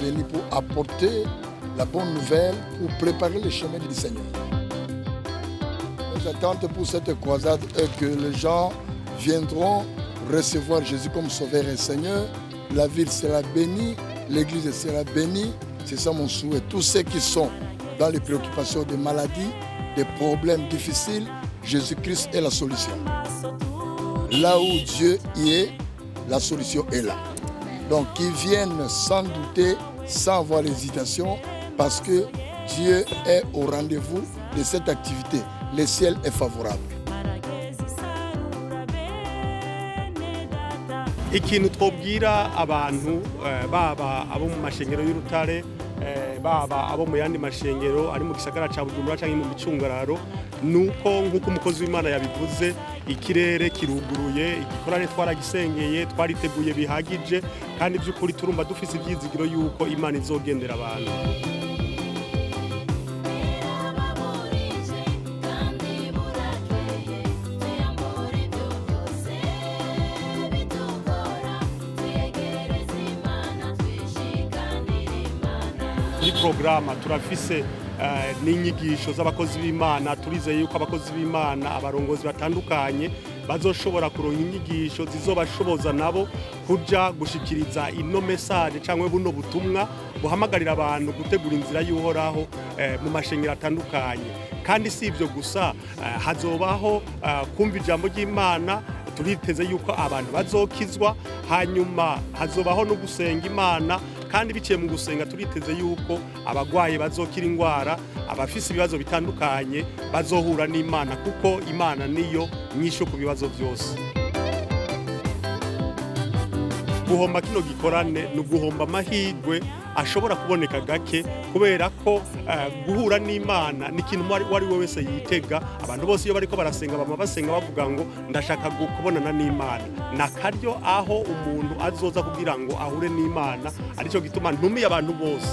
venus pour apporter la bonne nouvelle, pour préparer le chemin du Seigneur. Nos attentes pour cette croisade est que les gens viendront recevoir Jésus comme Sauveur et Seigneur. La ville sera bénie, l'église sera bénie. C'est ça mon souhait. Tous ceux qui sont dans les préoccupations de maladies, des problèmes difficiles, Jésus-Christ est la solution. Là où Dieu y est, la solution est là. Donc qu'ils viennent sans douter, sans avoir d'hésitation, parce que Dieu est au rendez-vous de cette activité. Le ciel est favorable. Ikintu twobwira abantu baba abo mu mashengero y'Urutare, baba abo mu yandi mashengero ari mu gisagara ca Bujumbura canke mu micungararo, nuko nk'uko umukozi w'Imana yabivuze, ikirere kiruguruye. Igikorane twaragisengeye, twariteguye bihagije, kandi by'ukuri turumva dufise ivyizigiro yuko Imana izogendera abantu. Birababurije kandi burakeye, tuyambure ibyo byose bitugora, tuyegereze Imana, twishikanire Imana. Muri porogaramu turafise n'inyigisho z'abakozi b'Imana. Turizeye yuko abakozi b'Imana, abarongozi batandukanye bazoshobora kuronka inyigisho zizobashoboza nabo kuja gushikiriza ino message cyangwa buno butumwa buhamagarira abantu gutegura inzira y'Uhoraho mu mashengero atandukanye. Kandi si ibyo gusa, hazobaho kumva ijambo ry'Imana. Turiteze yuko abantu bazokizwa. Hanyuma hazobaho no gusenga Imana, kandi biciye mu gusenga turiteze yuko abagwaye bazokira indwara, abafise ibibazo bitandukanye bazohura n'Imana, kuko Imana niyo nyishu ku bibazo byose. Guhomba kino gikorane ni uguhomba amahirwe ashobora kuboneka gake, kubera ko guhura n'Imana ni ikintu uwo ari we wese yitega. Abantu bose iyo bariko barasenga, bama basenga bavuga ngo ndashaka kubonana n'Imana. Ni akaryo aho umuntu azoza kugira ngo ahure n'Imana. Aricyo gituma ntumiye abantu bose.